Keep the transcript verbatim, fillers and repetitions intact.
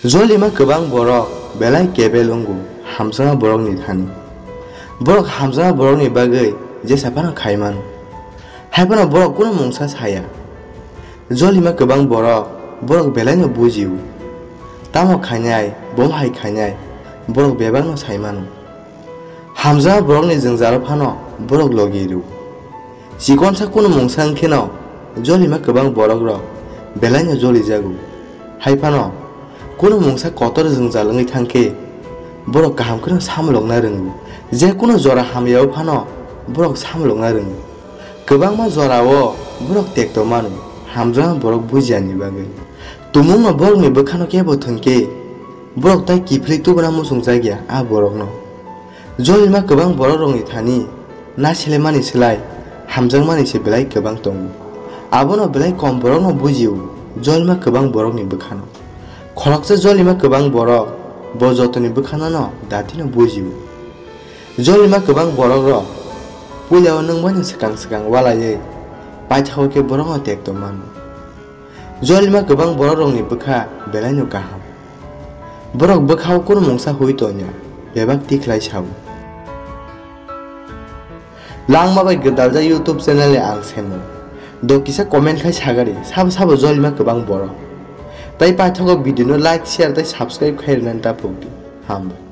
Jolima kwbang borok belai kebel wngo hamjakma borokni thani. Borok hamjakma borokni bagwi jesa phano khai mano. Hai phano borok kunu mungsa saya. Jolima kwbang borok, borok belaino bujio. Tamo khainai, bomo hai khainai, borok bebakno sai mano. Hamjakma borokni jwngjalo phano borok logi rw. Chikonsa kunu mungsa wngkheno jolima kwbang borokrok belaino jolijago. Hai phano kunu mungsa kotor jwngjal wngwi thangkhe borok kaham kheno samlokna rwngo. Je kunu jora hamyao phano borok samlokna rwngo. Kwbangma jorao borok tekto mano, hamjakma borok bujiani bagwi. Tumungno borokni bwkhano kebo thwngkhe, borok tai kiphilwi tubuna muchungjakya a borokno. Jolima kwbang borokrokni thani nasilemani slai hamjakmani se belai kwbang tongo. Abono belai kom borokno bujio jolima kwbang borokni bwkhano. Khoroksa jolima kwbang borok bo jotoni bwkhanono datino bujio. Jolima kwbang borokrok puilao nwng boino swkang swkang walaiwi paithago khe borokno tekto mano. Jolima kwbang borokrokni bwkha belaino kaham. Borok bwkhao kunu mungsa hui tonya, bebak tikhlai sao. Langma bai gwdaljak YouTube channel ni ang semo. Do kisa comment khai sagari, sabo sabo jolima kwbang borok. Tai paithago video no like, share tai subscribe khai rwna tapukdi. Hambai.